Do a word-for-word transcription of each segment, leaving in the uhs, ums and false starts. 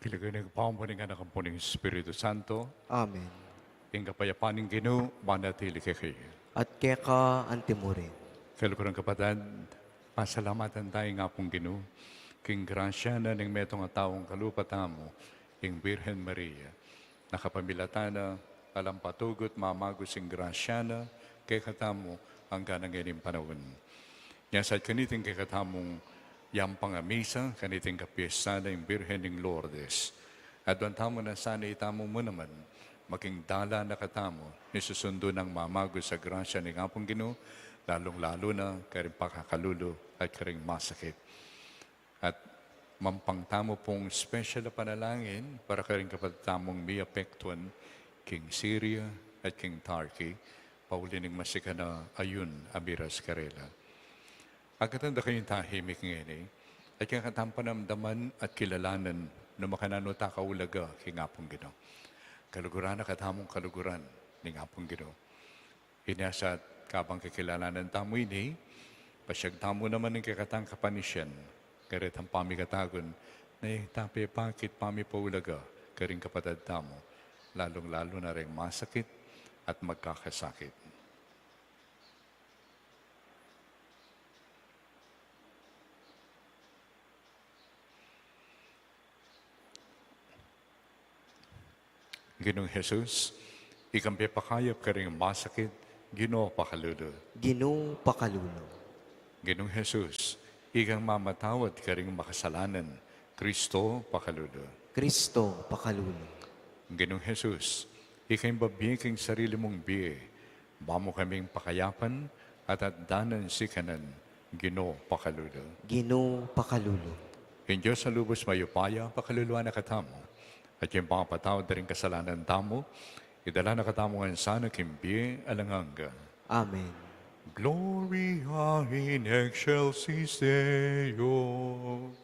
King lagyu ning Ibpa, ampo ning Anak, ampo ning Espiritu Santo. Amen. Ing kapayapan ning Ginu manatili kekayu. At keka antimurin. Kaluguran, kapatad, pasalamatan taya ing Apung Ginu king grasya na ning metung a taung kalupa tamu, ing Birhen Maria. Na kapamilatan na, alang patugut mamagus ing grasya na kekatamu angga ning panaun. Nya sa kaniting kekatamung yampang a misa, kaniting kapiesta na ing Birhen ning Lourdes. Aduan tamu na sana itamu mu naman maging dalan na katamu ning susundu nang mamagus a grasya ning Apung Ginu, lalung-lalu na karing pakakalulu at karing masakit. At mampang tamu pung special a panalangin para karing kapatad tamung miapektuan king Syria at king Turkey, pauli ning masikan a ayun a miras karela. Agatan da kayung tahimik ngeni, at kekatamung panamdaman at kilalanan no makananu ta kaulaga king Apung Ginu. Kaluguran na katamung kaluguran ning Apung Ginu. Inya sa kabang kekilalanan tamu ini, pasyag tamu naman ing kekatang kapanisian, karetang pamikatagun, na ita pepakit pamipaulaga karing kapatad tamu, lalung-lalu na ring masakit at magkakasakit. Ginung Jesus, ikang pepakayap karing masakit, Ginu pakalulu. Ginu pakalulu. Ginung Jesus, ikang mamatawad karing makasalanan, Kristo pakalulu. Kristo pakalulu. Ginung Jesus, ikang babie king sarili mung bie, ba mu kaming pakayapan at atdanan sikanan, Ginu pakalulu. Ginu pakalulu. Ing Dios a lubus mayupaya pakaluluan na katamu, at ing pangapatawad da ring kasalanan tamu, idala na katamu ngan sana king bie alang angga. Amen. Gloria in excelsis Deo.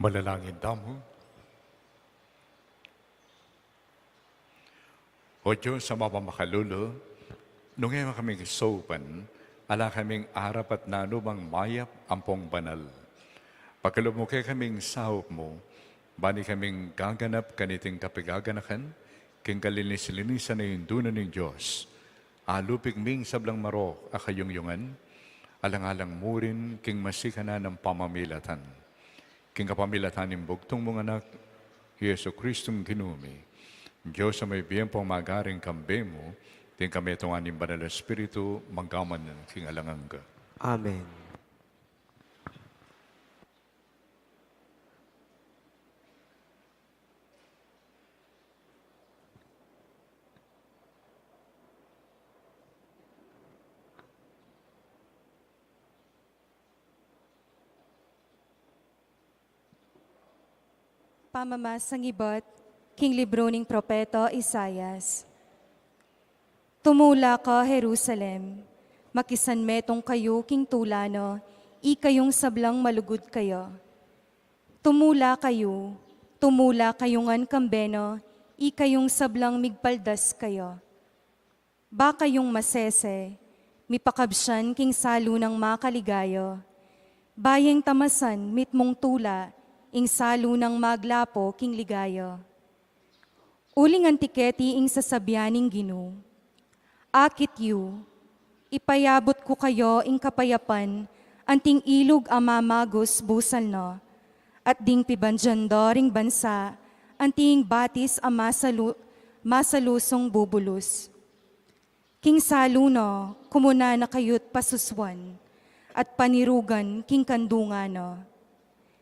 Manalangin tamu. O Dios, Ama makalulu, nung e mu kami saupan, ala kaming arapat na anumang mayap ampong banal. Pakalub mu kekami ing saup mu, ban ikaming gaganap kaniting kapaganakan, king kalinis-linisan a indunan ning Dios. Alupig ming sablang marok a kayungyungan, alang-alang mu rin king masikan a pamamilatan. King kapamilatan ning bugtung mung Anak, Jesu Cristong Ginu mi, Dios a mabibie ampong magari kambe mu, king kametungan ning Banal a Espiritu, mangga man king alang angga. Amen. Pamamasang ibat king libru ning propeta Isaias. Tumula ka, Jerusalem, makisanmetung kayu king tula na, ikayung sablang malugud kaya. Tumula kayu, tumula kayu ngan kambe na, ikayung sablang migpaldas kaya. Ba kayung masese, mipakabsian king salu nang makaligaya. Ba yeng tamasan mitmung tula, ing salu nang maglapo king ligaya. Uling anti keti ing sasabian ning Ginu, akit yu, ipayabut ku kayu ing kapayapan, anting ilug a mamagus busal na, at ding pibandian da ring bansa, anting batis a masalu-, masalusung bubulus. King salu na, kumuna na kayut pasusuan, at panirugan king kandungan na.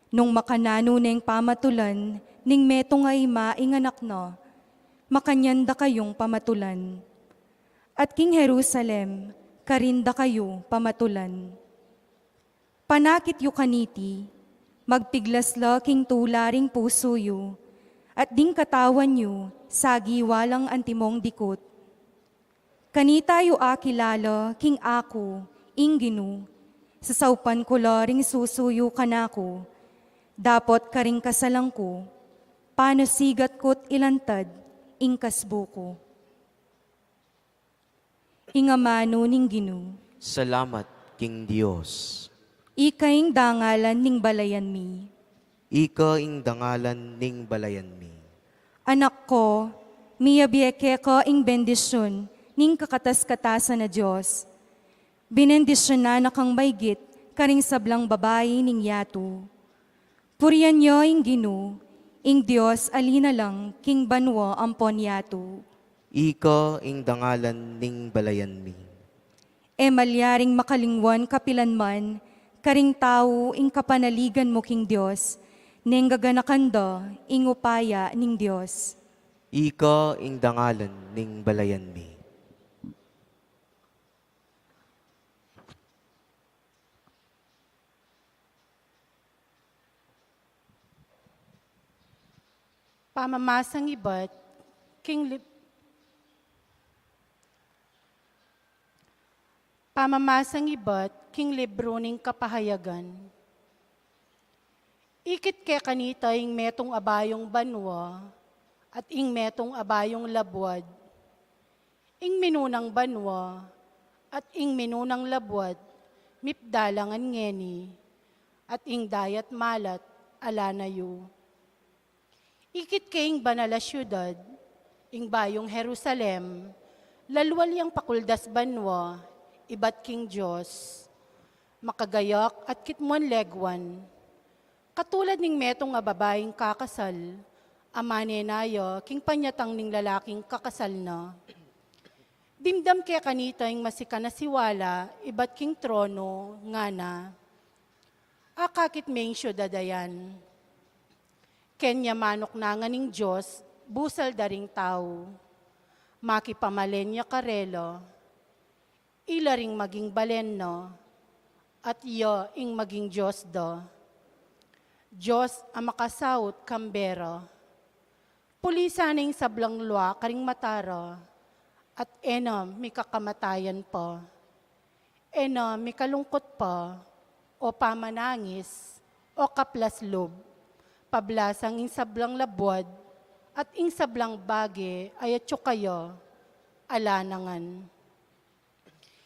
Nung makananu neng pamatulan, ning metung a ima ing anak na, makanyan da kayung pamatulan. At king Jerusalem, karin da kayu pamatulan. Panakit yu kaniti, magpiglas la king tula ring pusu yu, at ding katawan yu, sagiwa lang antimong dikut. Kanita yu akilala king aku, ing Ginu, sasaupan ku la ring susu yu kanaku, dapot karing kasalan ku, panusigat ku't ilantad ing kasbu ku. Ing amanu ning Ginu. Salamat king Dios. Ika ing dangalan ning balayan mi. Ika ing dangalan ning balayan mi. Anak ko, miyabie keka ing bendisyun ning kakatas-katasan a Dios. Binendisyunan na kang maigit karing sablang babai ning yatu. Purian yu ing Ginu, ing Dios a linalang king banua ampon yatu. Ika ing dangalan ning balayan mi. E malyaring makalingwan kapilan man karing tau ing kapanaligan mu king Dios, neng gaganakan da ing upaya ning Dios. Ika ing dangalan ning balayan mi. Pamamasang ibat king lib-, pamamasang ibat king libru ning Kapahayagan. Ikit ke kanita ing metung a bayung banua, at ing metung a bayung labuad. Ing minunang banua, at ing minunang labuad, mipda la ngan ngeni, at ing dayat malat, ala na yu. Ikit ke ing banal a siudad, ing bayung Jerusalem, lalwal yang pakuldas banua, ibat king Dios. Makagayak at kitmuan leguan. Katulad ning metung a babaing kakasal, a manenaya king panyatang ning lalaking kakasal na. Dimdam ke kanita ing masikan a siwala, ibat king trono, ngana, akakit me ing siudad a yan. Kenya manuknangan ning Dios, busal da ring tau. Makipamalen ya karela. Ila ring maging balen na, at iya ing maging Dios da. Dios a makasaut kambe ra. Pulisan na ing sablang lua karing mata ra, at e na mikakamatayan pa. E na mikalungkut pa, o pamanangis, o kaplas lub. pablasang ing sablang labuad at ing sablang bage a atyu kaya, ala na ngan.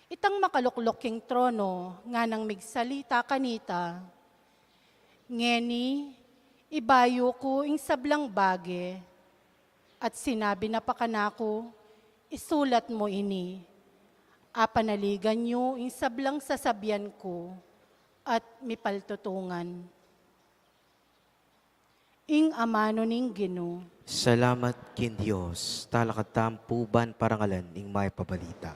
Itang makaluklok king trono nganang migsalita kanita, "Ngeni, ibayu ku ing sablang bage." At sinabi na pa kanaku, "Isulat mu ini. Apanaligan yu ing sablang sasabian ku at mipaltutungan." Ing amanu ning Ginu. Salamat king Dios. Talakad tamu pu ban parangalan ing mayap a balita.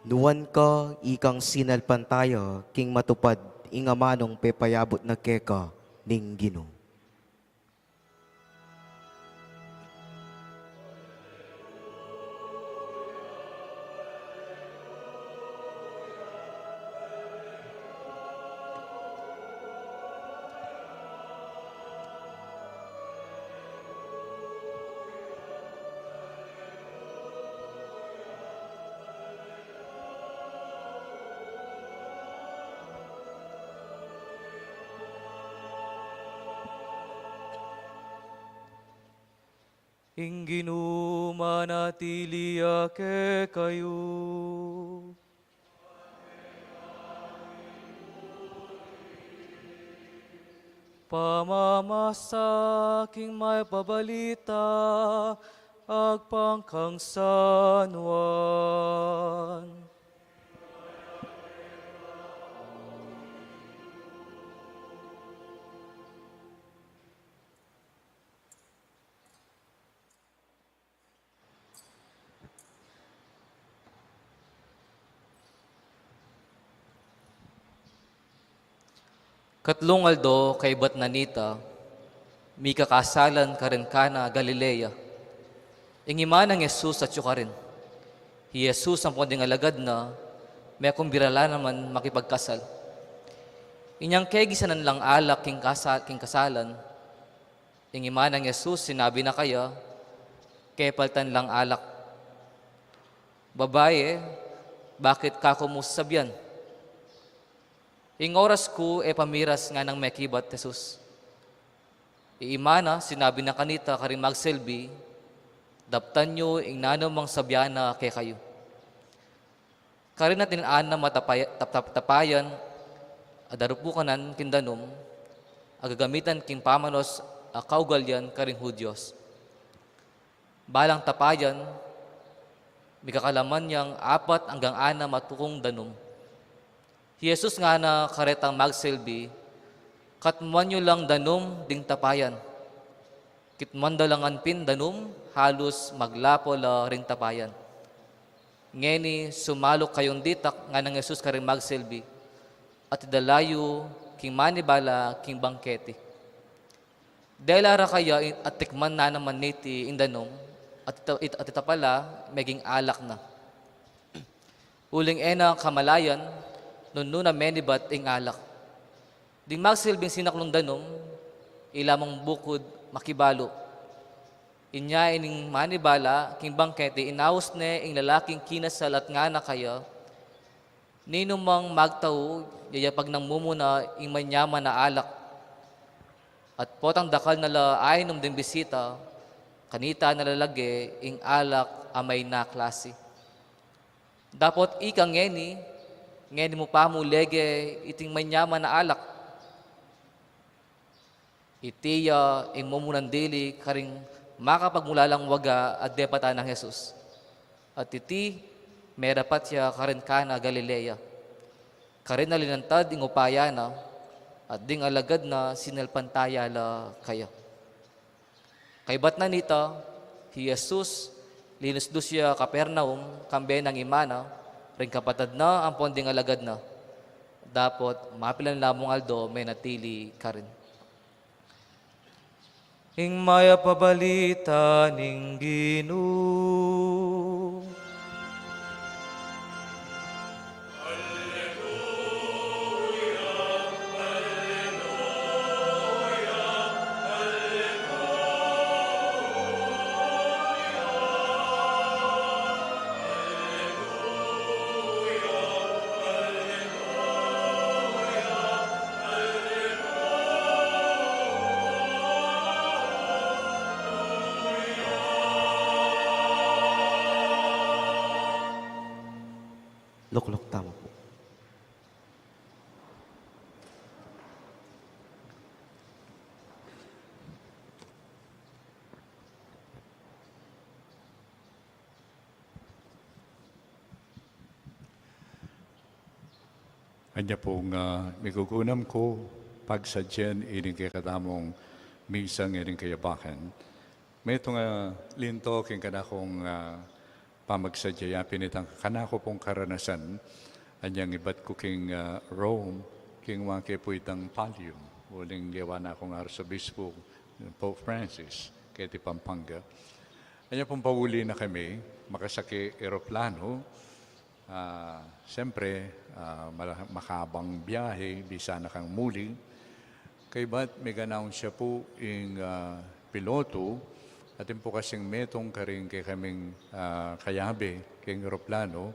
Nuan ka, ikang sinalpantaya, king matupad ing amanung pepayabut na keka ning Ginu. Ing Ginu manatili ya kekayu. Pamamasa king mayap a balita agpang kang San Juan. Katlung aldo kaybat na nita, mikakasalan karin Cana Galilea. Ing ima nang Jesus atyu karin. Hi Jesus ampon ding alagad na, mekumbira la naman makipagkasal. Inyang kegisanan lang alak king kasa-, king kasalan, ing ima nang Jesus sinabi na kaya, "Kepaltan lang alak." "Babae, bakit ka ku mu sasabian? Ing oras ku e pa miras," nganang mekibat Jesus. Ing ima na sinabi na kanita karing magsilbi, "Daptan yu ing nanumang sabian na kekayu." Karin atin anam a tapay-, tap-, tap-, tapayan a darupukanan king danum, a gagamitan king pamanos a kaugalian karing Hudyos. Balang tapayan, mikakalaman yang apat anggang anam a tukung danum. Hi Jesus ngana karetang magsilbi, "Katmuan yu lang danum ding tapayan." Kitmuan da la ngan pin danum, halus maglapo la ring tapayan. "Ngeni, sumaluk kayung ditak," nganang Jesus karing magsilbi, "at idala yu king manibala king bangkete." Dela ra kaya in-, atikman na naman niti ing danum, at ita-, it-, at ita pala, meging alak na. Uling e na kamalayan, nung nu na menibat ing alak. Ding magsilbing sinaklung danum, ila mung bukud makibalu. Inya ining manibala, king bangkete, inaus ne ing lalaking kinasal at ngana kaya, "Ninumang magtau, yayapag nang mumuna ing manyaman a alak. At potang dakal na la ainum ding bisita, kanita na la lage ing alak a mayna klasi. Dapot ika ngeni, ngeni mu pa mu lege iting manyaman a alak?" Iti ya ing mumunan dili karing makapagmulalang waga a depatan nang Jesus. At iti, merapat ya karin Cana Galilea. Karin na linantad ing upaya na, at ding alagad na sinalpantaya la kaya. Kaybat na nita, hi Jesus, linusdus ya Capernaum, kambe nang ima na, ring kapatad na, ampon ding alagad na. Dapot, mapilan la mung aldo, menatili karin. Ing mayap a balita ning Ginu. Lukluk tamu pu. Anya pung, ah, mikukunam ku pagsadyan ining kekatamung misa ngening kayabakan. Metung a linto king kanakung, ah, pamagsadya ya pin itang kanaku pung karanasan, anyang ibat ku king, ah, Rome, king wake pu itang palio, uling gewa na kung arsobispo, Pope Francis, keti Pampanga. Anya pung pauli na kami, makasake eroplano, ah, siyempre, ah, mala-, makabang biyahe, bisa na kang muli. Kaybat mig-announce ya pu ing, ah, piloto, atin pu kasing metung karing kekaming, ah, kayabe king eroplano,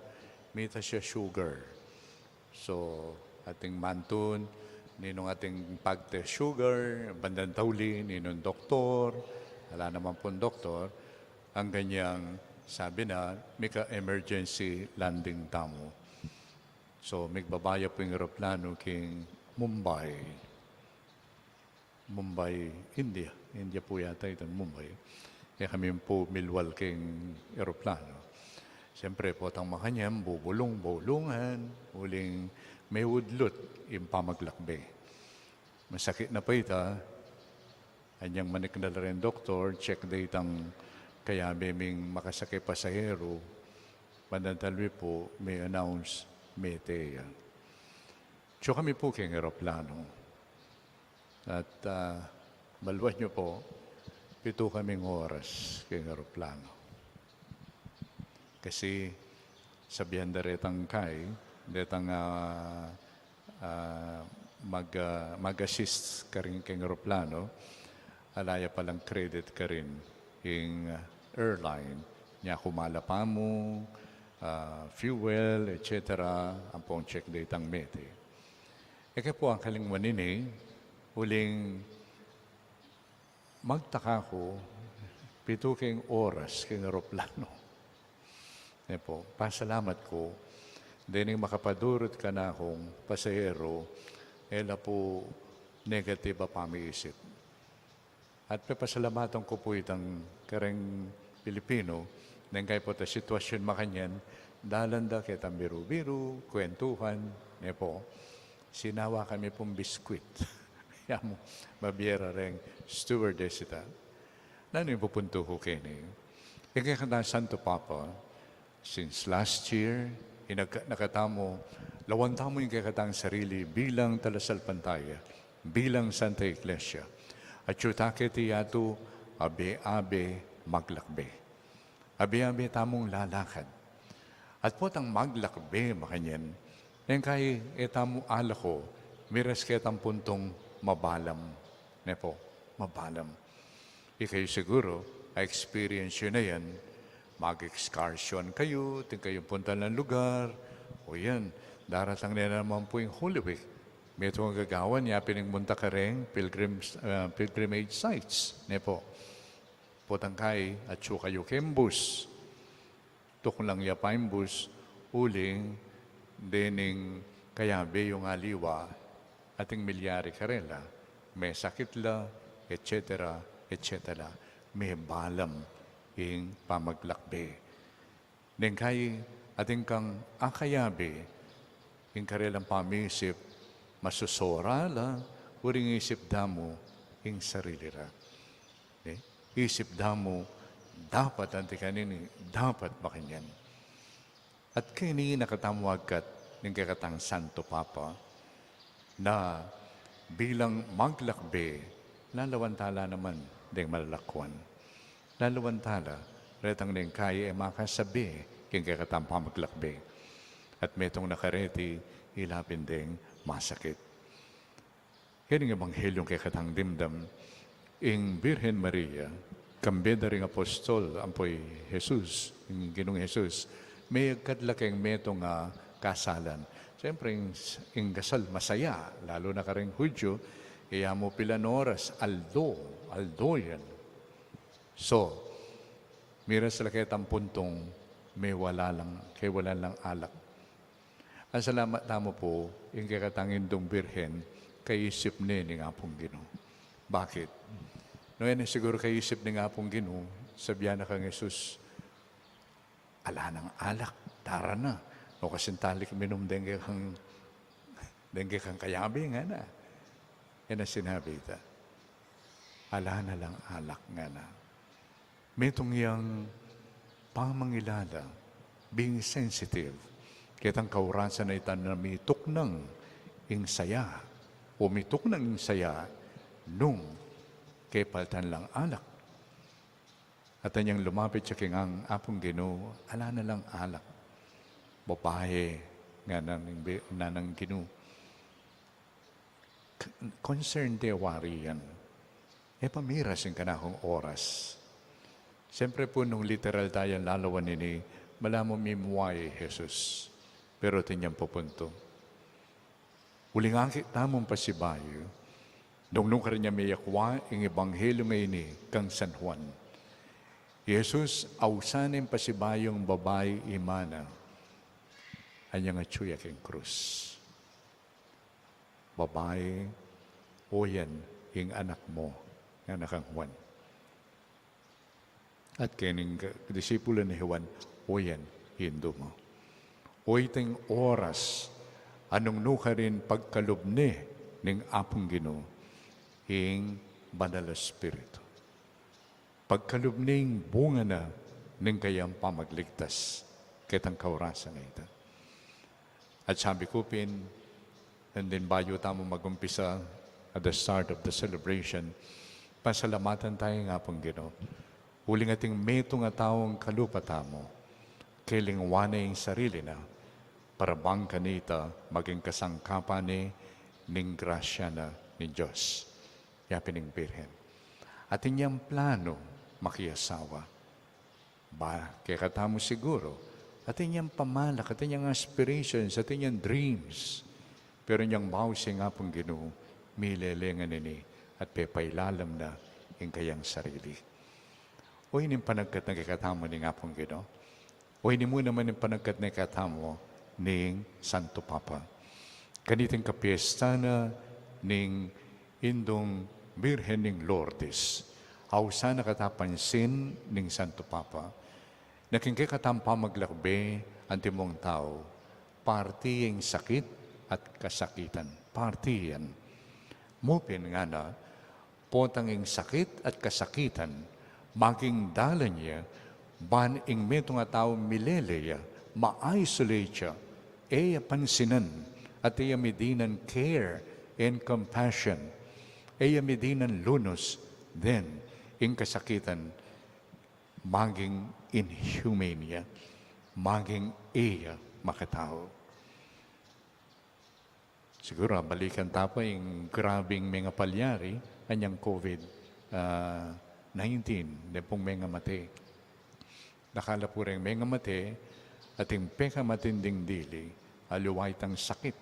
mita ya sugar. So, atin mantun, ninung atin pag-test sugar, bandang tauli, ninung doktor, ala naman pung doktor, anggang sabi na, mika-emergency landing tamu. So, migbaba ya pu ing eroplano king Mumbai. Mumbai, India. India pu yata itang Mumbai. E kami pu milwal king eroplano. Siyempre, potang makanyan, bubulung-bulungan, uling meudlut ing pamaglakbe. Masakit na pa ita, anyang maniknal reng doktor, check da itang kayabe ming makasakit pasahero, bandang tauli pu, mi-announce, mete ya. Atsu kami pu king eroplano. At, ah, maluan yu pu, pitu kaming oras king eroplano. Kasi sabian da retang kai, detang, ah, ah, mag-, ah, mag-assist karin king eroplano, ala ya palang credit karin ing airline. Nya ku mala pamu, ah, fuel, et cetera, ampong check detang mete. E ke pu akalingwan ini, uling magtaka ku, pitu king oras king eroplano. E pu, pasalamat ku, dening makapadurut kanakung pasahero, e la pu negative a pamiisip. At pepasalamatan ku pu itang kareng Pilipino, neng kaybat pu ta sitwasyun makanyan, dalan da ketang biru-biru, kwentuhan, ne pu. Sinawa kami pung biskwit. Ya mu, mabie ra reng stewardess ita. Nanu ing pupuntu ku keni? Ing kekatang Santo Papa, since last year, inagkat na katamu, lawan tamu ing kekatang sarili bilang talasalpantaya, bilang Santa Iglesia. Atyu ta keti yatu, abe-abe maglakbe. Abe-abe tamung lalakad. At potang maglakbe makanyan, neng kai e tamu alako, miras ketang puntung mabalam. Ne pu, mabalam. Ikayu siguru, a-experience yu na yan, mag-excursion kayu, atin kayung puntalan lugar, o yan, daratang ne naman pu ing Holy Week. Metung a gagawan, yapin ing munta kareng pilgrims-, ah, pilgrimage sites, ne pu. Potang kai, atyu kayu keng bus. Tuknang ya pa ing bus, uling dening kayabe yung aliwa, atin milyari karela, mesakit la, et cetera, et cetera. Mebalam ing pamaglakbe. Neng kai atin kang akayabe, ing karelang pamisip, masusora la, uling isip da mu ing sarili ra. Ne? Isip da mu, dapat anti kanini, dapat makanyan. At keni na katamu agkat ning kekatang Santo Papa, na bilang maglakbe, lalawan ta la naman deng malalakuan. Laluan tala, retang neng kai e makasabi king kekatang pamaglakbe. At metung na kareti, ila pin deng masakit. Keng Ebanghelyung kekatang dimdam, ing Birhen Maria, kambe da ring apostol, ampo i Jesus, ing Ginung Jesus, meyagkat la keng metung a kasalan. Siyempre, ing, ing kasal masaya, lalu na karing Hudyo, iya mu pilan oras, aldo, aldo yan. So, miras la ketang puntung, mewala lang, kewalan lang alak. Pasalamat tamu pu, ing kekatang Indung Birhen, kaisip ne ning Apung Ginu. Bakit? Nung e ne siguru kaisip ning Apung Ginu, sabian na kang Jesus, "Ala nang alak, tara na. O kasing talik minum deng kekang, deng kekang kayabe," ngana. E na sinabi ita, "Ala na lang alak," ngana. Metung yang pamangilala, being sensitive, ketang kaurasan a ita na mituknang ing saya, o mituknang ing saya nung kepaltan lang alak. At anyang lumapit ya keng Apung Ginu, "Ala na lang alak." Babai, ngana ning Bi-, ngana ning Ginu. K-, concern de wari yan. E pa miras ing kanakung oras. Siyempre pu, nung literal da yang lalawan ini, malamu mimwai Jesus. Pero atin yang pupuntu. Uling akit tamung pasibayu, nung nukarin ya meyakwa ing Ebanghelyo ngeni kang San Juan. Jesus, ausan neng pasibayung babai, imana, anyang atyu ya king krus. "Babai, oyan ing anak mu," ngana kang Juan. At keng disipulo nang Juan, "Oyan, indu mu." Oytang oras, a nung nukarin pagkalub ne ning Apung Ginu ing Banal a Espiritu. Pagkalub ne ing bunga na ning kayang pamagligtas ketang kaurasan a ita. At sabi ku pin, and then bayu tamu magumpisa at the start of the celebration, pasalamatan taya ing Apung Ginu. Uling ating metung a taung kalupa tamu, kelingwan ne ing sarili na, para bang kanita maging kasangkapan ne ning grasya na ning Dios. Ya pin ing Birhen. Atin yang plano makiasawa. Ba, kekatamu siguru, atin yang pamalak, atin yang aspirations, atin yang dreams. Pero inyang baus ing Apung Ginu, milele ngan ini at pepailalam na ing kayang sarili. O ini ing panagkat na kekatamu ning Apung Ginu. O ini mu naman ing panagkat na kekatamu ning Santo Papa. Kaniting kapiesta na ning Indung Birhen ning Lourdes, ausan na kata pansin ning Santo Papa, na king kekatang pamaglakbe, antimong tau, parti ing sakit at kasakitan. Parti yan. Mu pin ngana, potang ing sakit at kasakitan, maging dalan ya, ban ing metung a tau milele ya, ma-isolate ya, e ya pansinan, at e ya midinan care and compassion, e ya midinan lunus, then, ing kasakitan, maging inhumane ya, maging e ya makatau. Siguru, balikan ta pa ing grabing mengapalyari, anyang COVID, ah, nineteen, deng pung mengamate. Dakal la pu reng mengamate, ating pekamatinding dili, aliwa itang sakit,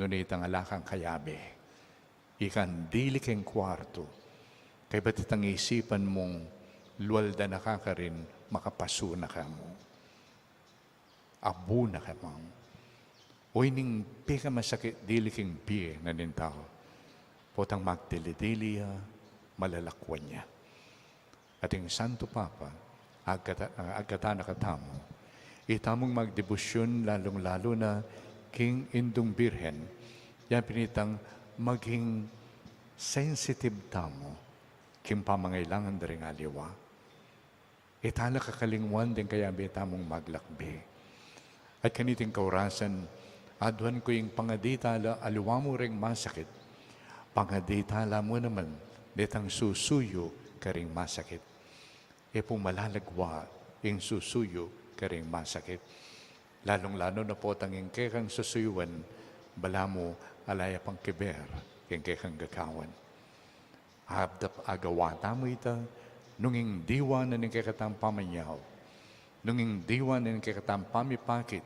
nune itang ala kang kayabe. Ikang dili keng kuartu, kaybat itang isipan mung lualdan na ka karin, makapasu na ka mu. Abu na ka mu. O ining pekamasakit dili king bie na ning tau. Potang magdili-dili ya, malalakwan ya. Ating Santo Papa, agkata-, agkatan na katamu. Itamung magdebosyun lalung-lalu na king Indung Birhen, ya pin itang maging sensitive tamu king pamangailangan da ring aliwa. E ta la kakalingwan deng kayabe tamung maglakbe. At kaniting kaurasan, aduan ku ing pangadi tala aliwa mu reng masakit, pangadi tala mu naman detang susuyu karing masakit. E pu malalagwa ing susuyu karing masakit. Lalung-lalu na potang ing kekang susuyuan, balamu ala ya pang kiber ing kekang gagawan. Adap agawa tamu ita, nung ing diwa na ning kekatang pamanyaup, nung ing diwa na ning kekatang pamipakit,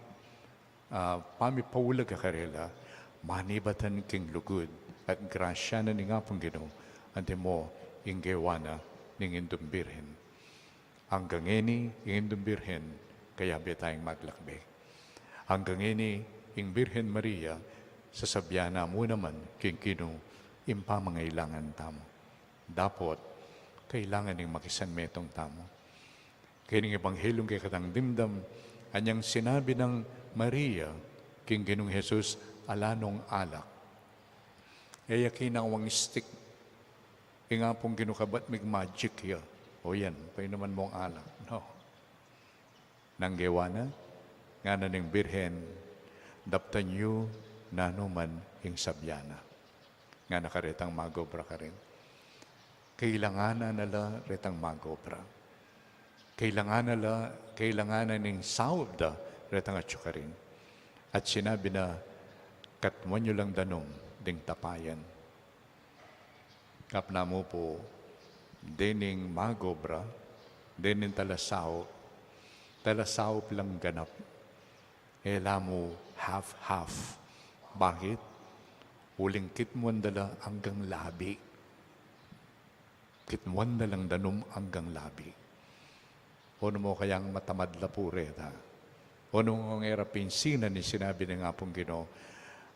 ah, pamipaulag karela, manibatan king lugud at grasya na ning Apung Ginu, antimo ing gewa na ning Indung Birhen. Anggang ngeni, ing Indung Birhen, kayabe tang maglakbe. Anggang ngeni, ing Birhen Maria, sasabyan na mu naman king Ginu ing pamangailangan tamu. Dapot, kailangan ning makisanmetung tamu. Keng Ebanghelyung kekatang dimdam, anyang sinabi nang Maria king Ginung Jesus, "Ala nong alak." E ya kinawang stick ing Apung Ginu kabat mig-magic ya. "O yan, painuman mong alak." No. Nanu ing gewa na? Ngana ning Birhen, "Daptan yu nanu man ing sabyan na." Ngana karetang mag-obra karin. Kailangan na la retang mag-obra. Kailangan na la, kailangan na ning saup da retang atyu karin. At sinabi na, "Katmuan yu lang danum ding tapayan." Kapnamu pu, dening mag-obra, dening talasaup, talasaup lang ganap. E la mu half-half. Bakit? Uling kitmuan da la anggang labi. Kitmuan da lang danum anggang labi. O nu mu kayang matamad la pu reta? O nu mu e ra pinsinan ing sinabi ning Apung Ginu,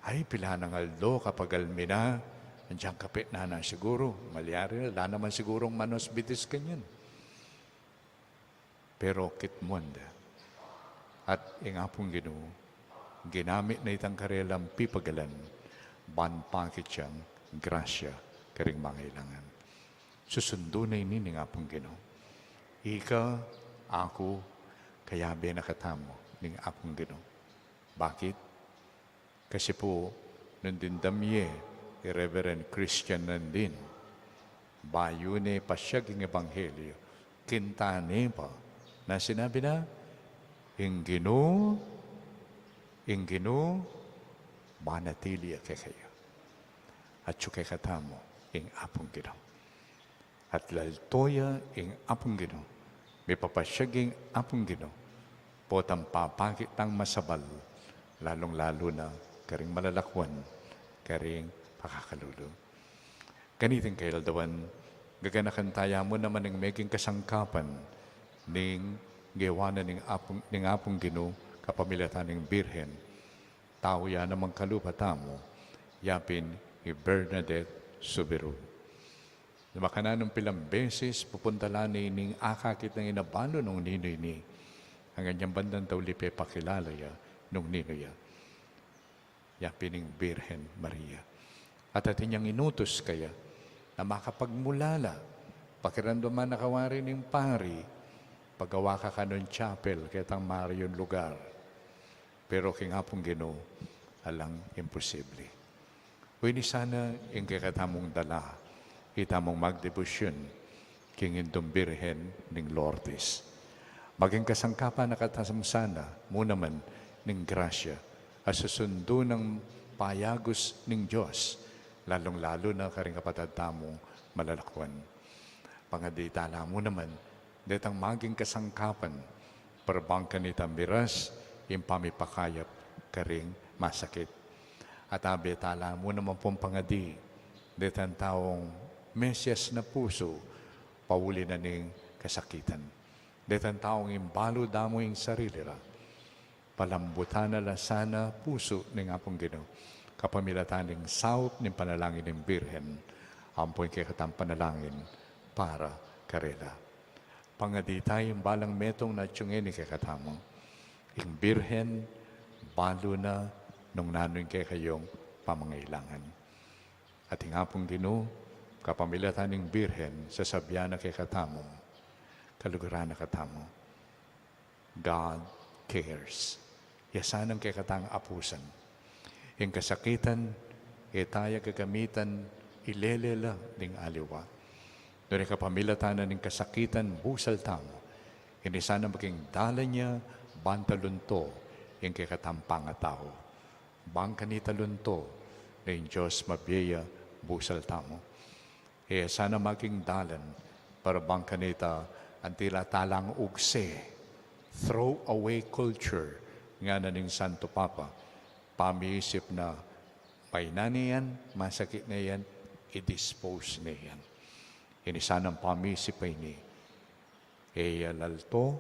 "Ay, pilanang aldo kapagal mi na, agyang kapetnan na siguru, malyari na, ala naman sigurung manos bitis kanyan." Pero kitmuan da. At ing Apung Ginu, ginamit na itang karelang pipagalan, ban pakit yang grasya karing mangailangan. Susundu na ini ning Apung Ginu. Ika, aku, kayabe na katamu ning Apung Ginu. Bakit? Kasi pu, nung dimdam ye i Reverend Christian Nandin, bayu ne pasiag ing ebanghelyo, kinta ne pa, na sinabi na, "Ing Ginu, ing Ginu, manatili ya kekayu." Atyu kekatamu ing Apung Ginu. At lalto ya ing Apung Ginu, mipapasiag ing Apung Ginu, potang papakit tang masabal, lalung-lalu na karing malalakuan, karing pakakalulu. Kaniting kaildawan, gaganakan taya mu naman ing meging kasangkapan ning gewa na ning Apung, ning Apung Ginu kapamilatan ning Birhen. Tau ya namang kalupa tamu, yapin i Bernadette Soubirous. Makananung pilang beses pupunta la ne ining akakit nang inabalu nung ninu ini. Anggang inyang bandang tauli pepakilala ya nung ninu ya. Yapin ing Birhen Maria. At atin yang inutus kaya na makapagmulala, pakiramdaman na kawari ning pari, pagawa ka kanung chapel ketang mayayun lugar. Pero king Apung Ginu, alang imposible. Uyni sana ing kekatamung dala, itamung magdebosyun king Indung Birhen ning Lourdes. Maging kasangkapan na katamu sana mu naman ning grasya a susundu nang payagus ning Dios, lalung-lalu na karing kapatad tamung malalakuan. Pangadi tala mu naman detang maging kasangkapan, para bang kanita miras ing pamipakayap karing masakit. At abe tala mu naman pung pangadi detang taung mesias na pusu pauli na ning kasakitan. Detang taung imbalu da mu ing sarili ra. Palambutan na la sana pusu ning Apung Ginu kapamilatan ning saup ning panalangin ning Birhen, ampo ing kekatang panalangin para karela. Pangadi taya ing balang metung na atyu ngeni kekatamu. Ing Birhen, balu na nung nanu ing kekayung pamangailangan. At ing Apung Ginu, kapamilatan ning Birhen, sasabyan na kekatamu, kaluguran na katamu. God cares. Ya sanang kekatang apusan. Ing kasakitan, e taya gagamitan ilele la ding aliwa. Nune kapamilatan na ning kasakitan, busal tamu. Ini sana maging dalan ya, ban talunto ing kekatang pangatau. Ban kanita lunto na ing Dios mabie ya, busal tamu. E sana maging dalan para ban kanita anti la talang ugse, throw away culture, ngana ning Santo Papa. Pamiisip na, maina ne yan, masakit ne yan, i-dispose ne yan. Ini sanang pamiisip a ini, e ya lalto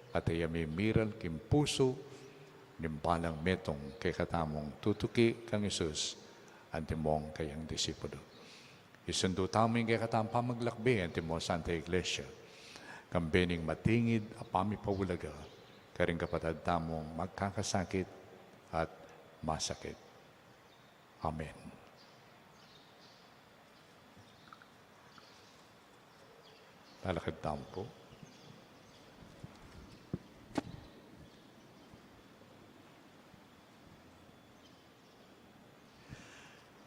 at e ya mimiral king pusu ning balang metung kekatamung tutuki kang Jesus antimong kayang disipulu. Isundu tamu ing kekatang pamaglakbe antimong Santa Iglesia, kambe ning matingid a pamipaulaga karing kapatad tamung magkakasakit at masakit. Amen. Lalakad tamu pu.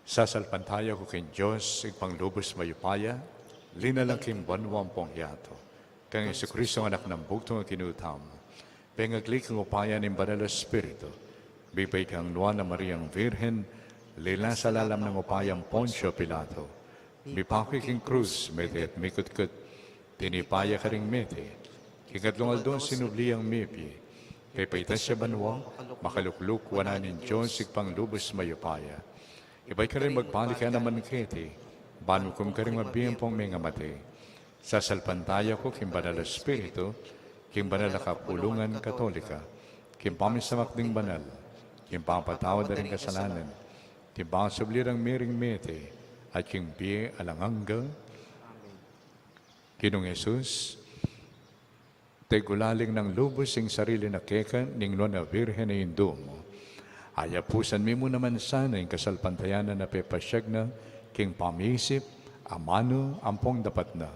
Sasalpantaya ku king Dios, Ibpang lubus mayupaya, linalang king banua ampong yatu, kang Jesucristo, Anak nang bugtung a Ginu tamu, pengagli king upaya ning Banal a Espiritu, mibait kang Nuan a Mariang Virgen, linasa lalam ning upaya nang Poncio Pilato, mipaku king krus, mete at mikutkut, tinipa ya karing mete, king katlung aldo sinubli yang mebie, pepaitas ya banua, makalukluk wanan ning Dios Ibpang lubus mayupaya. Ibpa ya karin magbalik ya naman keti, ban ukum karing mabie ampong mengamate. Sasalpantaya ku king Banal a Espiritu, king banal a kapulungan Katolika, king pamisamak ding banal, king pamapatawad da ring kasalanan, king pasubli rang miring mete, at king bie alang angga. Ginung Jesus, tegulaling nang lubus ing sarili na keka ning Nuan a Virgen a Indu mu. Ayapusan mi mu naman sana ing kasalpantayanan a pepasiag na king pamiisip, amanu, ampong dapat na.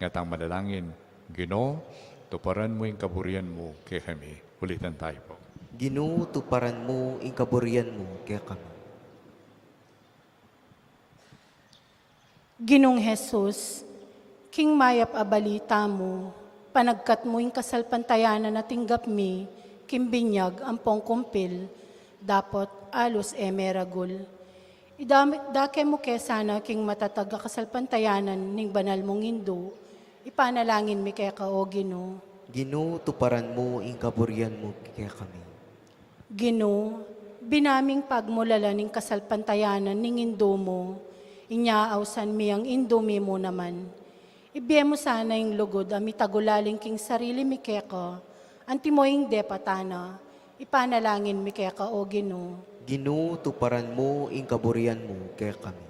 Ngatang manalangin, Ginu, tuparan mu ing kaburian mu kekami. Ulitan tayu pu. Ginu, tuparan mu ing kaburian mu kekami. Ginung Jesus, king mayap a balita mu, panagkat mu ing kasalpantayanan a tinggap mi king binyag ampong kumpil, dapot alus e meragul. Idam-, dake mu ke sana king matatag a kasalpantayanan ning banal mung Indu, ipanalangin mi keka, o Ginu. Ginu, tuparan mu ing kaburian mu kekami. Ginu, binaming pagmulalan ing kasalpantayanan ning Indu mu, inya ausan mi ang Indu mi mu naman. Ibie mu sana ing lugud a mitagulaling king sarili mi keka, antimo ing depatan na, ipanalangin mi keka, o Ginu. Ginu, tuparan mu ing kaburian mu kekami.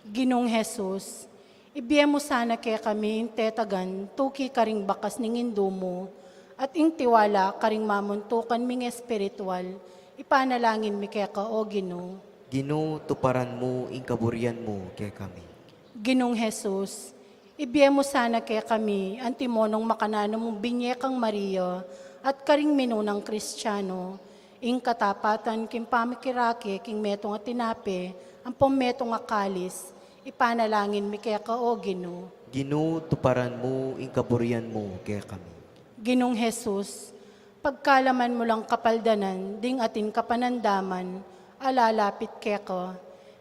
Ginung Jesus, ibie mu sana kekami ing tetagan tuki karing bakas ning Indu mu, at ing tiwala karing mamuntukan ming espiritual, ipanalangin mi keka, o Ginu. Ginu, tuparan mu ing kaburian mu kekami. Ginung Jesus, ibie mu sana kekami, antimo nung makananu mung binie kang Maria, at karing minunang Kristiano, ing katapatan king pamikirake king metung a tinape, ampong metung a kalis, ipanalangin mi keka, o Ginu. Ginu, tuparan mu ing kaburian mu kekami. Ginung Jesus, pagkalaman mu lang kapaldanan ding atin kapanandaman a lalapit keka,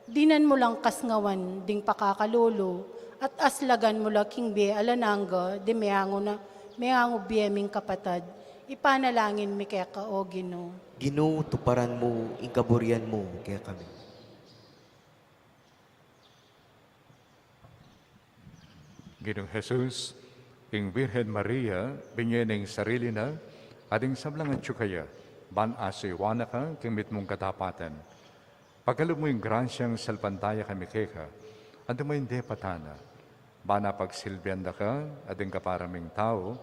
dinan mu lang kasngawan ding pakakalulu, at aslagan mu la king bie alang angga ding meangu na, meangu bie ming kapatad, ipanalangin mi keka, o Ginu. Ginu, tuparan mu ing kaburian mu kekami. Ginung Jesus, ing Birhen Maria, binie ne ing sarili na, at ing sablang atyu kaya, ban asuyuan na ka king mitmung katapatan. Pakalub mu ing grasyang salpantaya kami keka, antimo ing depatan na, ban apagsilbian da ka at ding kapara ming tau,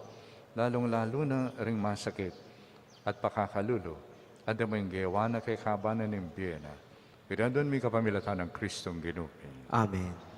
lalung-lalu na ring masakit at pakakalulu, antimo ing gewa na kekaban na ning bie na. Iti adwan mi kapamilatan nang Kristong Ginu mi. Amen.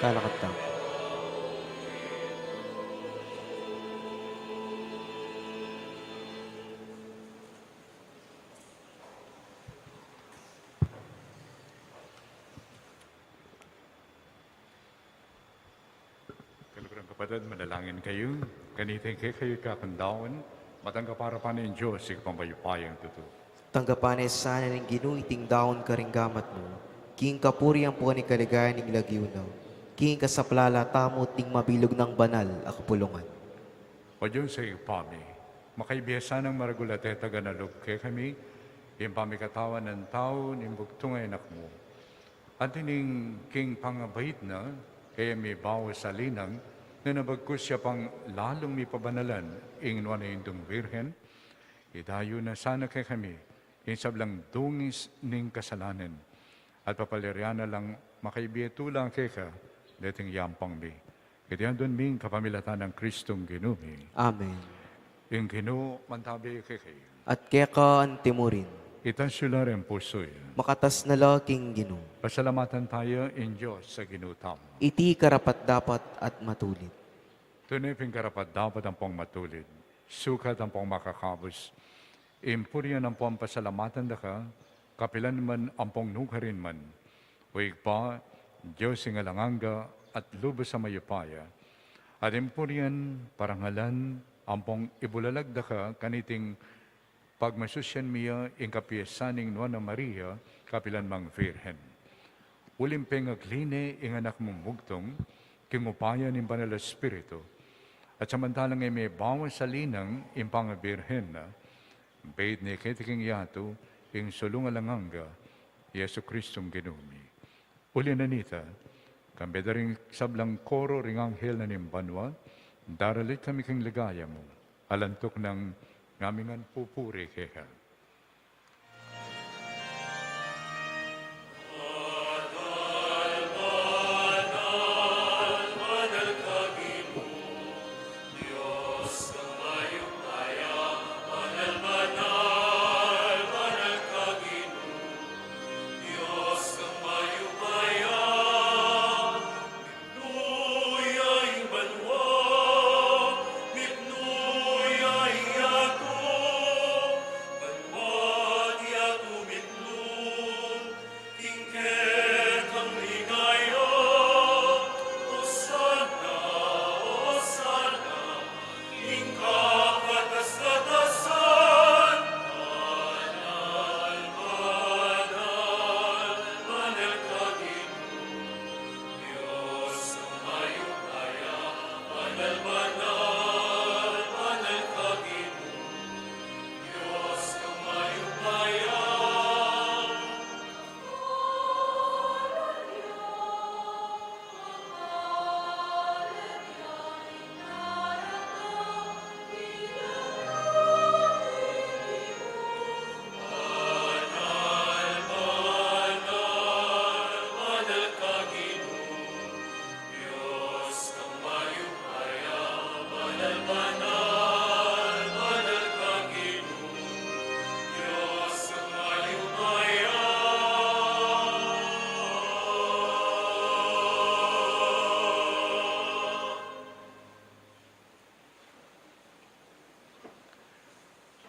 Lalakad tamu. Kaluguran kapatad, manalangin kayu. Kanita ing kekayu kakang daun, matanggapan na pa ning Dios, Ibpang mayupayang tutu. Tanggapan na sana ning Ginu iting daun karing gamat mu, king kapurian ampong kaligayan ning lagyu na, king kasaplalan tamu at ning mabilug nang banal a kapulungan. O Dios a Ibpa mi, makaibie sanang maragul a tetagan a lub kekami ing pamikatawan a tau ning bugtung a Anak mu. Anti ning king pangabait na, e ya mibawas a linang, nune bagkus ya pang lalung mipabanalan ing nuan a Indung Birhen, idayu na sana kekami ing sablang dungis ning kasalanan, at papaliran na lang makaibie tula keka deting yampang mi. Iti aduan mi king kapamilatan nang Kristong Ginu mi. Amen. Ing Ginu mantabi kekayu. At keka antimurin. Itas yu la ring pusu yu. Makatas na la king Ginu. Pasalamatan taya ing Dios a Ginu tamu. Iti karapat-dapat at matulid. Tune pin karapat-dapat ampong matulid, sukat ampong makakabus, ing purian ampong pasalamatan da ka, kapilan man ampong nukarin man, O Ibpa, Dios ing alang angga at lubus a mayupaya, at ing purian, parangalan, ampong ibulalag da ka kaniting pagmasusian mi ya ing kapiesan ning Nuan a Maria, kapilan mang Virgen. Uling pengagli ne ing Anak mung bugtung, king upaya ning Banal a Espiritu, at samantalang e mibawas a linang ing pangabirhen na, beit ne keti king yatu ing sulung alang angga, Jesucristong Ginu mi. Uli na nita, kambe da ring sablang koro ring anghel na ning banua, daralit kami king ligaya mu, alang tuknang ngaming pupuri keka.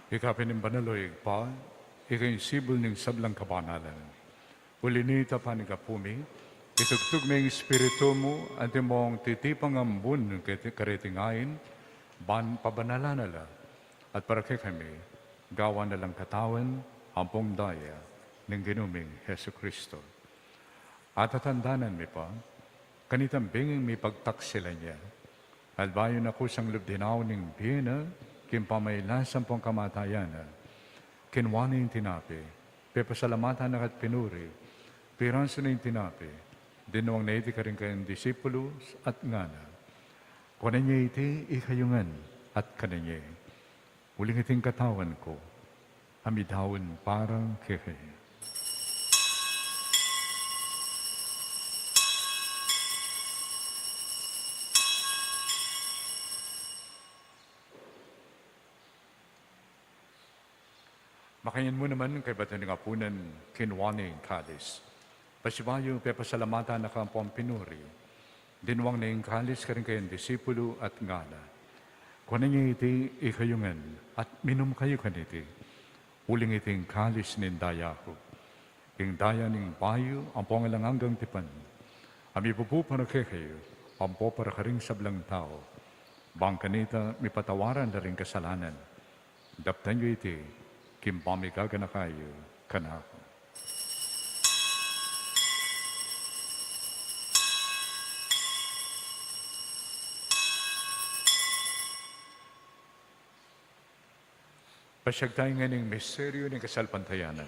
Ika pin ing banal, o Ibpa, ika ing sibul ning sablang kabanalan. Uli na nita, panyawad mi, itugtug me ing Espiritu mu, antimong titipang ambun keti-, kareti ngeni, ban pabanalan na la, at para kekami, gawan na lang katawan ampong daya ning Ginu ming Jesucristo. At tatandanan mi pa, kanitang benging mipagtaksilan ya, at bayu na kusang lub dinaun ing bie na, king pamailas ampong kamatayan na, kinua ne ing tinape, pepasalamatan na ka at pinuri, pirasu ne ing tinape, dinwang na iti karing kayang disipulus, at ngana: Kuanan ye iti ikayu ngan, at kanan ye. Uling iti ing katawan ku, a midaun para kekayu. Makanyan mu naman, kaybat ning apunan, kinua ne ing kalis. Pasibayu, pepasalamatan na ka ampong pinuri. Dinuang ne ing kalis karing kayang disipulu at ngana: Kuanan ye iti ikayu ngan at minum kayu kaniti, uling iti ing kalis ning daya ku, ing daya ning bayu ampong alang anggang tipan, a mibubu para kekayu ampong para karing sablang tau, bang kanita mipatawaran la ring kasalanan. Daptan yu iti king pamigaganaka yu kanaku. Pasiag taya ngening misteryu ning kasalpantayanan.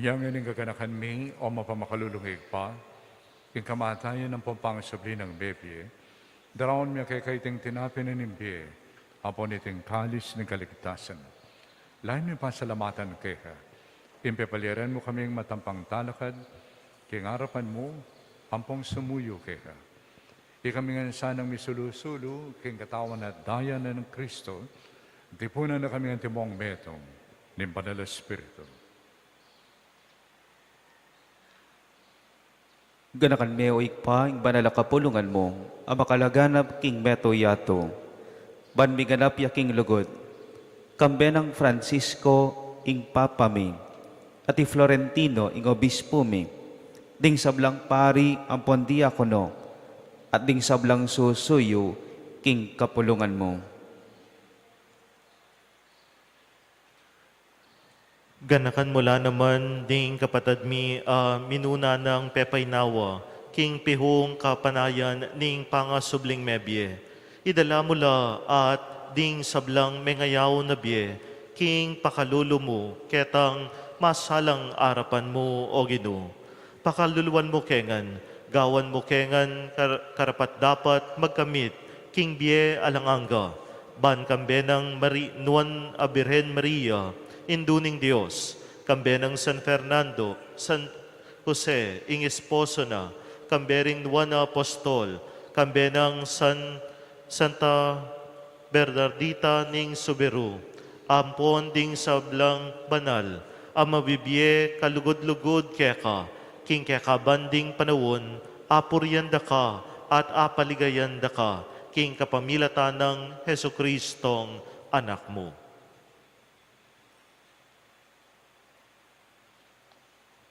Yang ining gaganakan mi, o mapamakalulung Ibpa, ing kamatayan ampong pangasubli nang mebie, daraun mi keka iting tinape na ning bie, ampon iting kalis ning kaligtasan. Lalu mi pasalamatan keka, ing pepaliaran mu kaming matampang talakad king arapan mu, ampong sumuyu keka. Ikami ngan sanang misulu-sulu king katawan at daya nang Kristo, tipunan na kami ngan timong metung ning Banal a Espiritu. Ganakan me, o Ibpa, ing banal a kapulungan mu, a makalaganap king mabilug a yatu, ban miganap ya king lugud, kambe nang Francisco ing Papa mi, at i Florentino ing Obispo mi, ding sablang pari ampon diakono, at ding sablang susuyu king kapulungan mu. Ganakan mu la naman ding kapatad mi a minuna nang pepainawa king pihung kapanayan ning pangasubling mebie. Idala mu la at ding sablang mengayaw na bie king pakalulu mu ketang masalang arapan mu, O Ginu. Pakaluluan mu ke ngan, gawan mu ke ngan kar-, karapat-dapat magkamit king bie alang angga, ban kambe nang Mari-, Nuan a Birhen Maria, Indu ning Dios, kambe nang San Fernando, San Jose, ing esposo na, kambe ring Nuan a Apostol, kambe nang San, Santa Bernardita ning Subiru, ampon ding sablang banal a mabibie kalugud-lugud keka, king kekaban ding panaun, apurian da ka at apaligayan da ka, king kapamilatan nang Jesucristong Anak mu.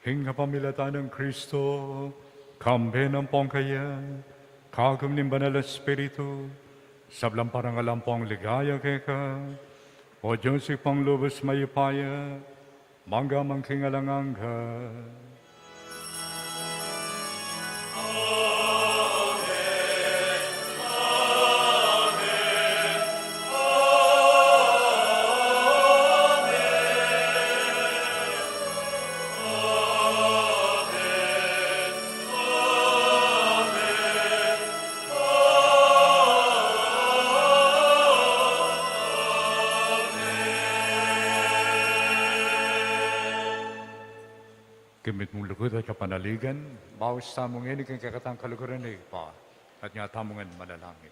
King kapamilatan nang Kristo, kambe nang pongkaya, kagum ning Banal a Espiritu, sablang parangal ampong ligaya keka, O Dios Ibpang lubus mayupaya, mangga man king alang angga. King mitmung lugud at kapanaligan, baus tamu ngeni king kekatang kaluguran ning Ibpa, at nga tamu ngan manalangin.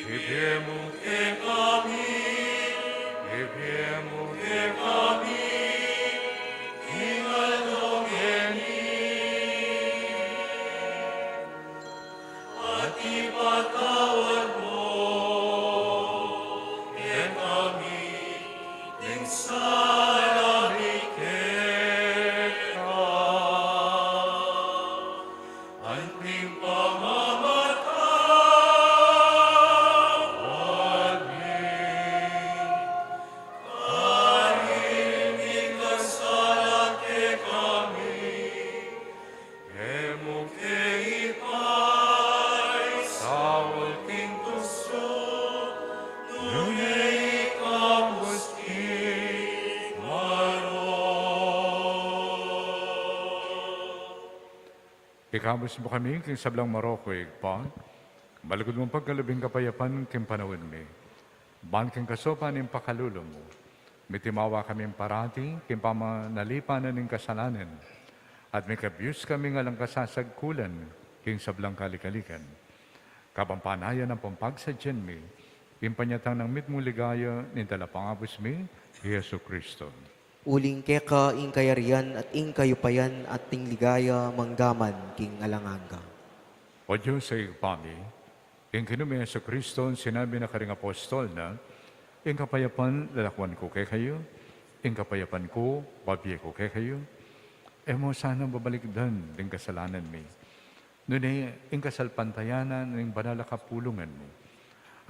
Ibie mu kekami, ibie mu kekami, ing aldo ngeni. At ipatawad mu kekami ding sala mi keka, anting pamamatawad mi karing mikasala kekami. E mu ke ipaisaul king tuksu, nune ikabus king marok. Ikabus mu kami king sablang marok, O Ibpa, malugud mung pagkalub ing kapayapan king panaun mi. Ban king kasaupan ning pakalulu mu, mitimawa kaming parati king pamanalipan ning kasalanan, at mikabius kaming alang kasasagkulan king sablang kalikalikan. Kabang panayan ampong pagsadyan mi ing panyatang nang mitmung ligaya ning Talapangabus mi, i Jesu Kristo. Uling keka ing kayarian at ing kayupayan at ing ligaya manggaman king alang angga. O Dios, Ibpa mi, king Ginu ming Jesu Kristo, sinabi na karing apostol na, "Ing kapayapan lalakuan ku kekayu, ing kapayapan ku babie ku kekayu." E mu sana babalikdan ding kasalanan mi, nune ing kasalpantayanan ning banal a kapulungan mu,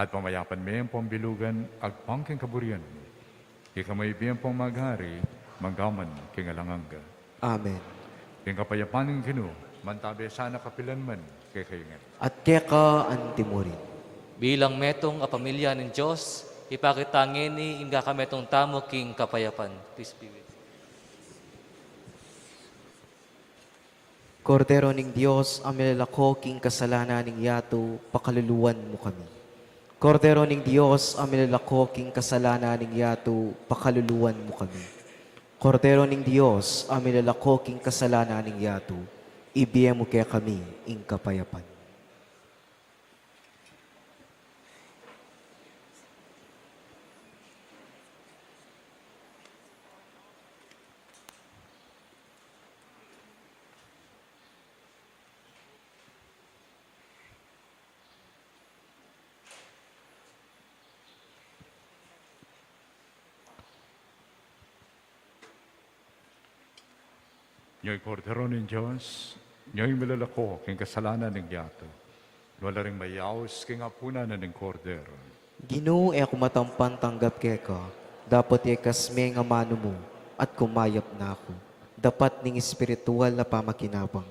at pamayapan me ampong bilugan agpang king kaburian mu. Ika mu ibie ampong magari manggaman king alang angga. Amen. Ing kapayapan ning Ginu mantabe sana kapilan man kekayu ngan. At keka antimurin. Bilang metung a pamilya ning Dios, ipakit ta ngeni ing kakametung tamu king kapayapan. Please be with me. Kordero ning Dios, a milalako king kasalanan ning yatu, pakaluluan mu kami. Kordero ning Dios, a milalako king kasalanan ning yatu, pakaluluan mu kami. Kordero ning Dios, a milalako king kasalanan ning yatu, ibie mu kekami ing kapayapan. Nyo ing Kordero ning Dios, nyo ing milalako king kasalanan ning yatu. Nanu la ring mayaus king apunan ning Kordero? Ginu, e ku matampan tanggap keka, dapot ikas me ing amanu mu, at kumayap na ku. Dapat ning espiritual a pamakinabang.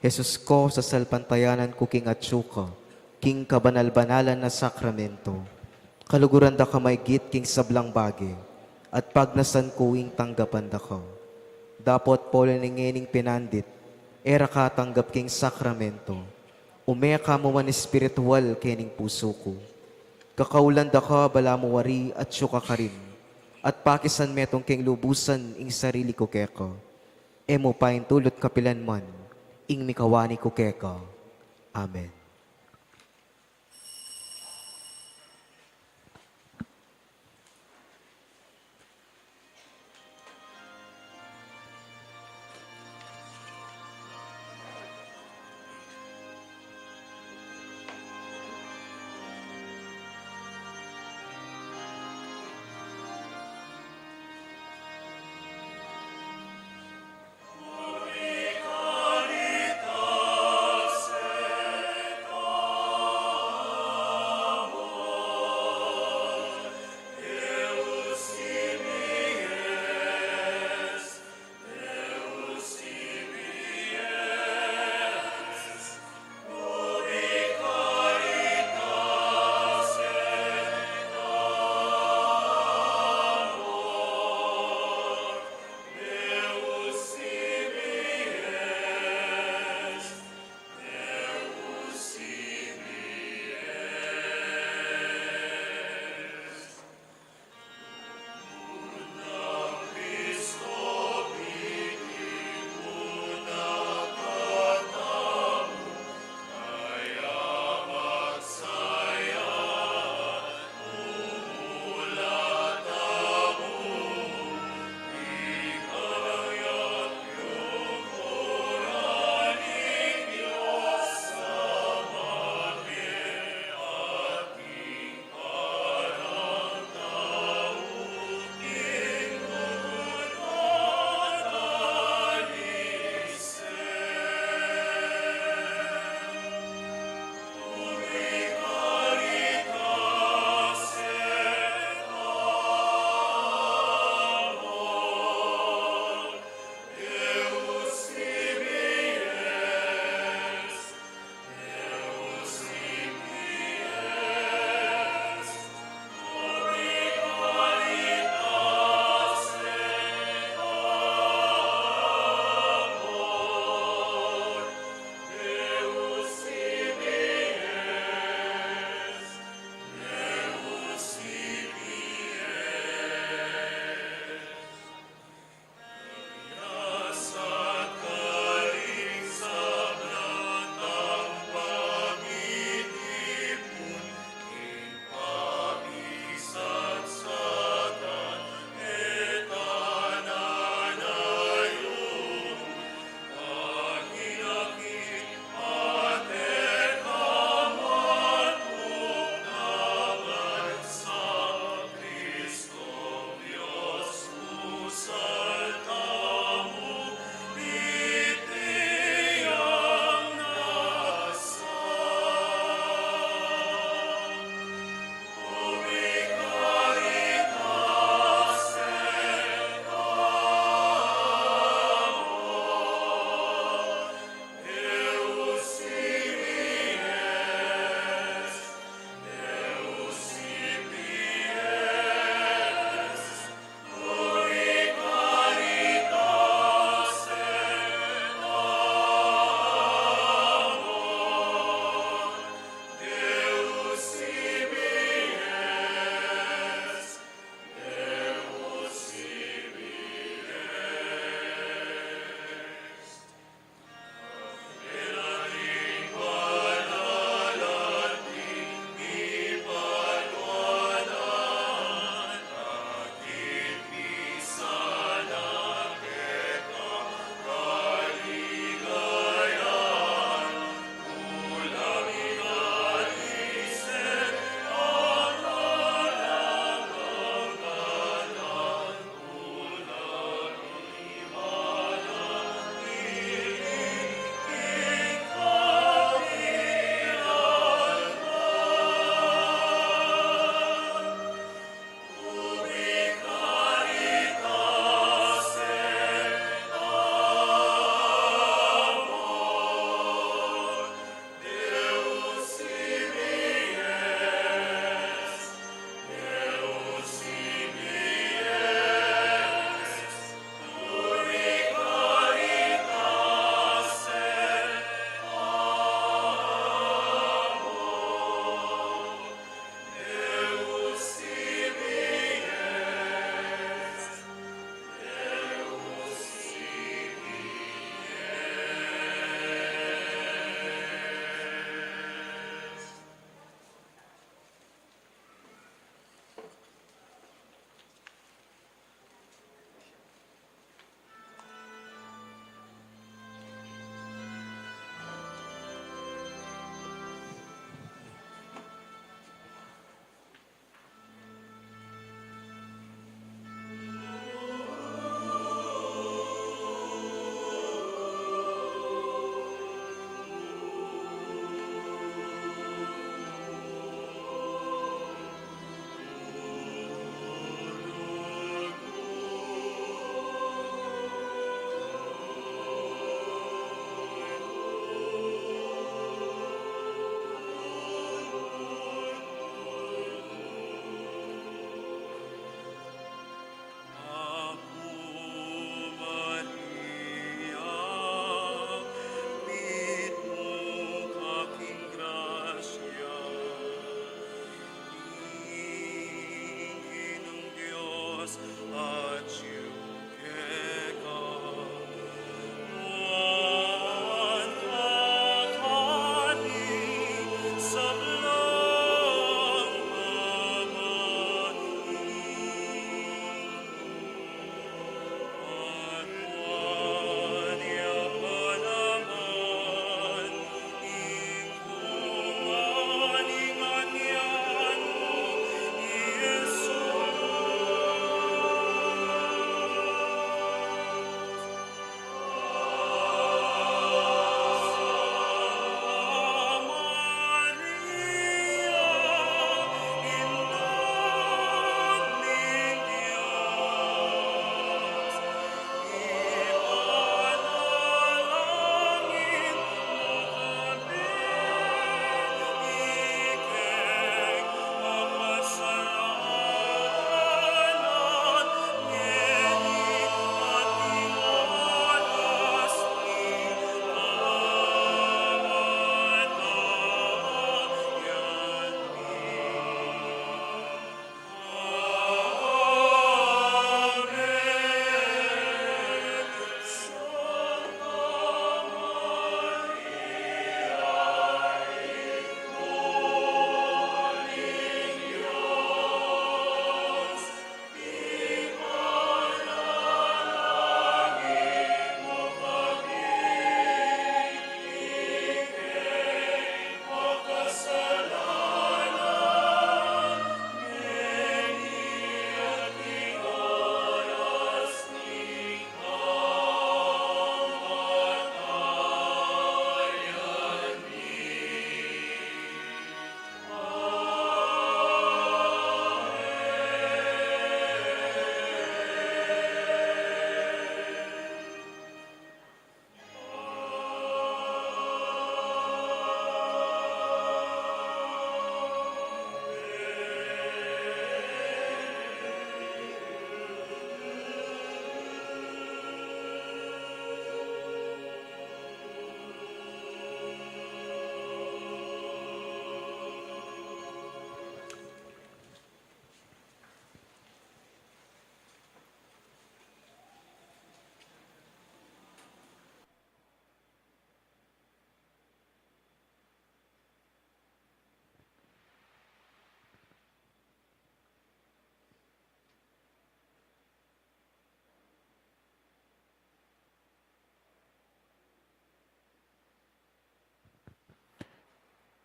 Jesus ko, sasalpantayanan ku king atsu ka, king kabanal-banalan a sakramento. Kaluguran da ka maigit king sablang bage, at pagnasan ku ing tanggapan da ka. Dapot pauli ning ngening pinandit, e ra ka tanggap king sakramento, ume ka mu man espiritual kening pusu ku. Kakaulan da ka balamu wari atsu ka karin, at pakisan metung keng lubusan ing sarili ku keka. E mu paintulut kapilan man ing mikawani ku keka. Amen.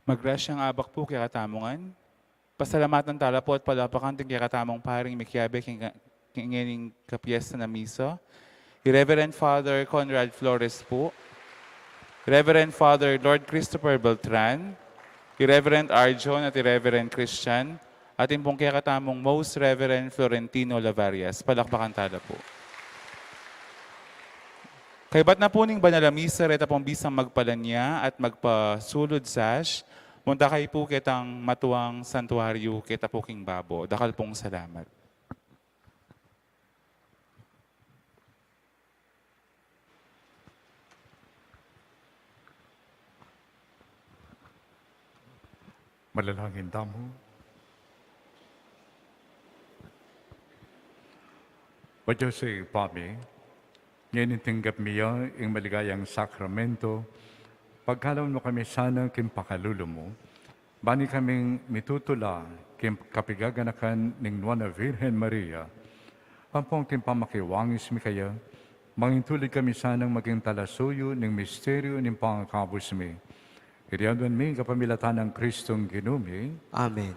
Magrasyang abak pu kekatamu ngan. Pasalamatan tala pu at palakpakan ding kekatamung paring mikiabe king, king ngening kapiesta na misa, i Reverend Father Conrad Flores pu, Reverend Father Lord Christopher Beltran, i Reverend Arjon at i Reverend Christian, atin pung kekatamung Most Reverend Florentino Lavarias. Palakpakan tala pu. Kaybat na pu ning banal a misa, reta pung bisang magpalanya at magpasulud sash, munta kayu pu ketang matuang santuaryu keta pu king babo. Dakal pung salamat. Manalangin tamu. O Dios a Ibpa mi, ngeni tinggap mi ya ing maligayang sakramento, pagkalub mu kami sana king pakalulu mu, ban ikaming mitutula king kapigaganakan ning Nuan a Virgen Maria, ampon king pamakiwangis mi kaya, mangintulid kami sanang maging talasuyu ning misteryu ning pangakabus mi. Iti aduan mi kapamilatan nang Kristong Ginu mi. Amen.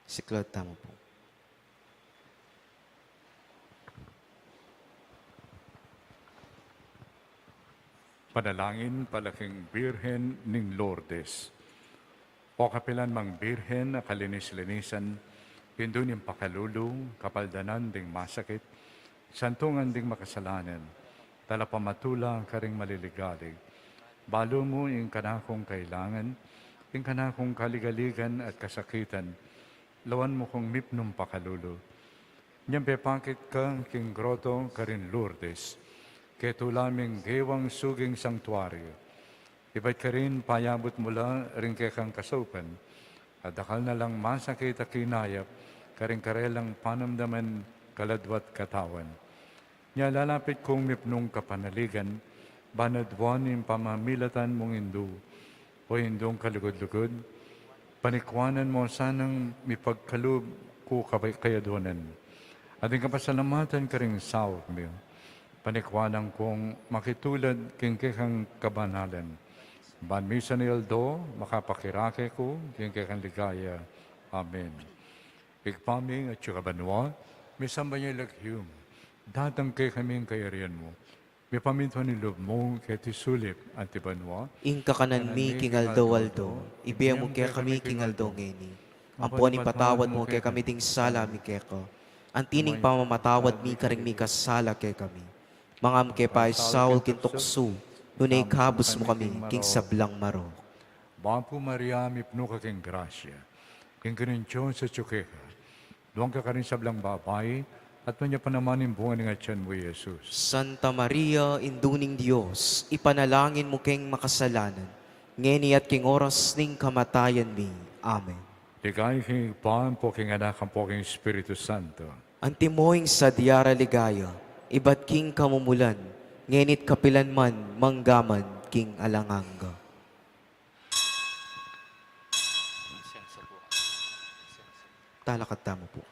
Siklaud tamu pu. Panalangin pala king Birhen ning Lourdes. O kapilan mang Birhen a kalinis-linisan, Indu ning pakalulu, kapaldanan ding masakit, santungan ding makasalanan, talapamatula karing maliligalig. Balu mu ing kanakung kailangan, ing kanakung kaligaligan at kasakitan, lawan mu kung mipnung pakalulu. Nyang pepakit ka king groto karin Lourdes, ketula ming gewang suging sangtuaryu. Ibat karin payabut mu la ring kekang kasaupan, at dakal na lang masakit a kinayap karing karelang panamdaman kaladwa't katawan. Nya lalapit kung mipnung kapanaligan, ban aduan ing pamamilatan mung Indu, o Indung kalugud-lugud, panikwanan mu sanang mipagkalub ku kabay kayaduanan. At ing kapasalamatan karing saup mi, panikwanan kung makitulad king kekang kabanalan. Ban misan aldo, makapakirake ku king kekang ligaya. Amen. Ibpa mi, atsu ka banua, misamban ya ing lagyu mu. Datang kekami ing kayarian mu. Mipamintuan ing lub mu, keti sulip anti banua. Ing kakanan mi king aldo-aldo, ibie mu kekami king aldo ngeni. Ampon ipatawad mu kekami ding sala mi keka, anti ning pamamatawad mi karing mikasala kekami. Manga mu ke paisaul king tuksu, nune ikabus mu kami king sablang marok. Bapu Maria, mipnu ka king grasya, ing Ginung Dios atsu keka. Nuan ka karing sablang babai, at nuan ya pa naman ing bunga ning atian mu, Jesus. Santa Maria, Indu ning Dios, ipanalangin mu keng makasalanan, ngeni at king oras ning kamatayan mi. Amen. Ligaya king Ibpa, ampo king Anak, ampo king Espiritu Santo. Antimo ing sadya ra ligaya, ibat king kamumulan, ngeni't kapilan man, manggaman king alang angga. Talakad tamu pu.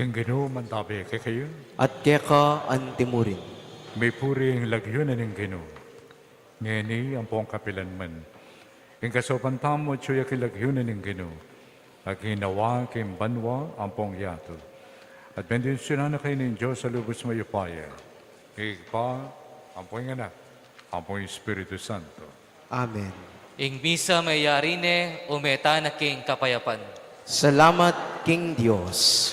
Ing Ginu mantabi kekayu. At keka antimurin. Mipuri ing lagyu na ning Ginu. Ngeni ampong kapilanman. Ing kasaupan tamu atyu ya king lagyu na ning Ginu, maging nawa king banua ampong yatu. At bendisyunan na kayu ning Dios a lubus mayupaya, Ibpa, ampong Anak, ampong Espiritu Santo. Amen. Ing misa mayari ne, ume tana king kapayapan. Salamat king Dios.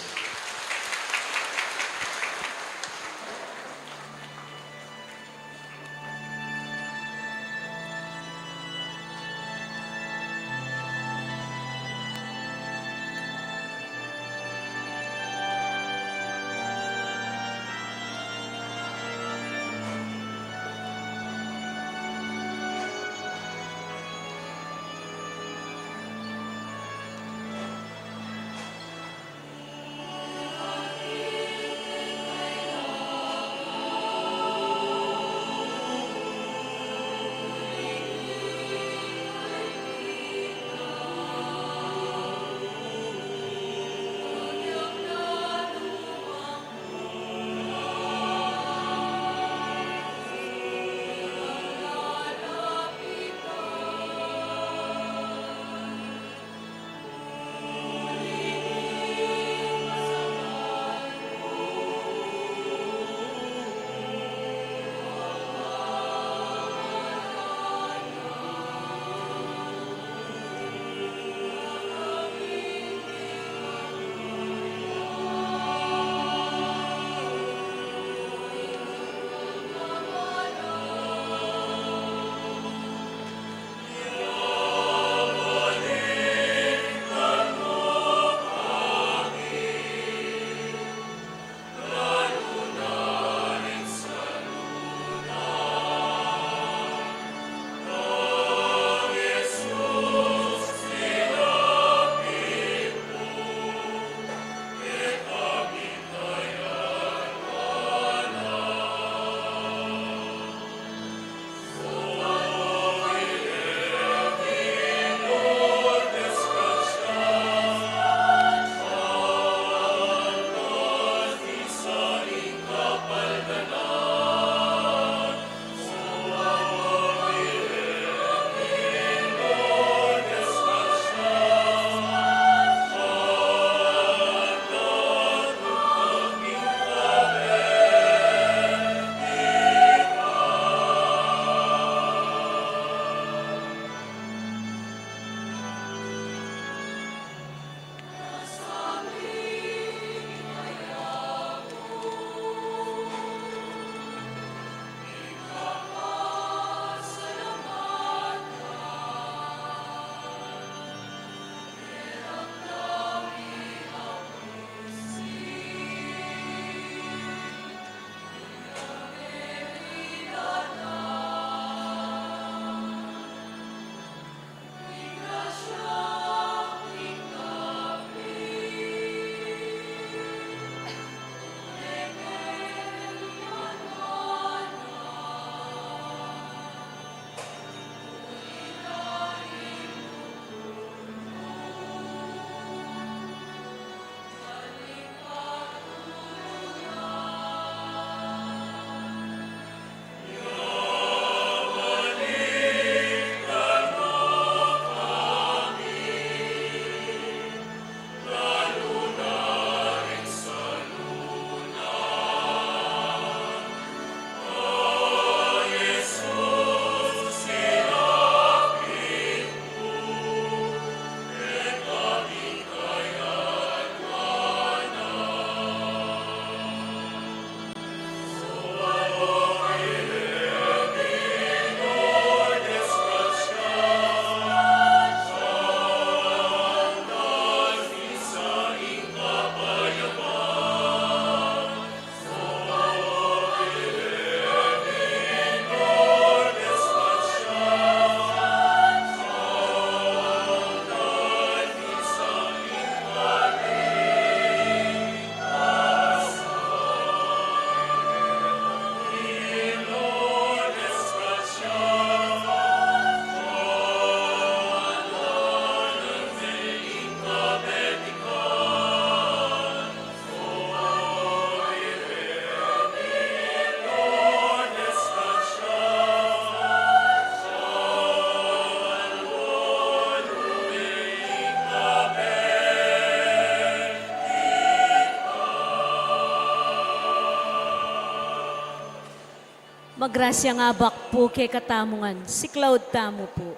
Magrasyang abak pu kekatamu ngan, siklaud tamu pu.